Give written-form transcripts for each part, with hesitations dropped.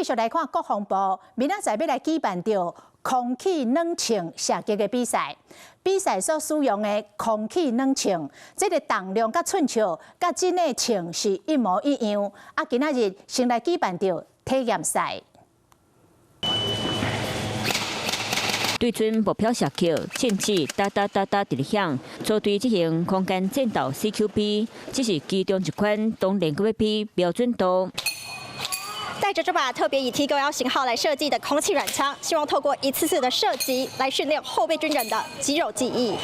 繼續來看國防部，明仔載欲來舉辦著空氣軟槍射擊的比賽。比賽所使用的空氣軟槍，這個重量佮寸尺，佮真的槍是一模一樣。啊，今仔日先來舉辦著體驗賽。對準目標射擊，箭矢噠噠噠噠佇咧響。組隊執行空間戰鬥 CQB，這是其中一款，當然閣欲比標準度。帶着這把特別以 T91 型號來設計的空氣軟槍，希望透過一次次的射擊來訓練後備軍人的肌肉記憶。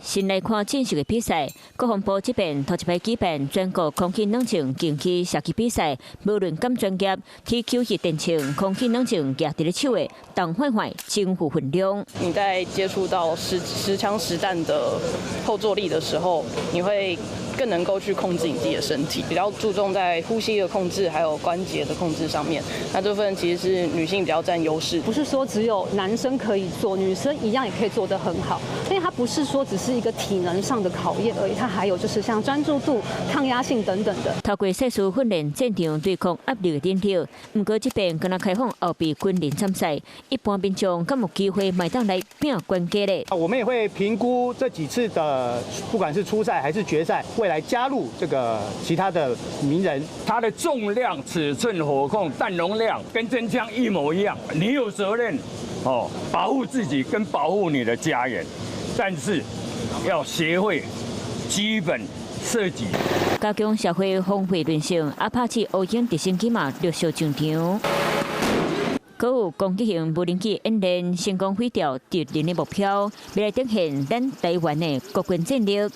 先來看正式的比賽，國防部這邊頭一擺舉辦全國空氣軟槍競技射擊比賽，無論敢專業，TQ 一電槍空氣軟槍舉佇咧手的，重壞壞，真有分量。你在接觸到實實槍實彈的後坐力的時候，你會更能夠去控制你自己的身體，比較注重在呼吸的控制，還有關節的控制上面。那這份其實是女性比較佔優勢。不是說只有男生可以做，女生一樣也可以做得很好。因為它不是說只是一個體能上的考驗而已，它還有就是像專注度、抗壓性等等的。透過賽事訓練戰場對抗壓力的能力，毋過這邊敢若開放後備軍人參賽，一般民眾敢有機會會當來拼關卡咧？我們也會評估這幾次的，不管是初賽還是決賽，未來加入這個其他的名人，它的重量、尺寸、火控、彈容量跟真槍一模一樣，你有責任哦，保護自己跟保護你的家人，但是要學會基本射擊。加強社會防衛韌性，阿帕奇烏鷹直升機嘛陸續上場。閣有攻擊型無人機演練，成功毀掉敵人的目標，欲來展現咱台灣的國軍戰力。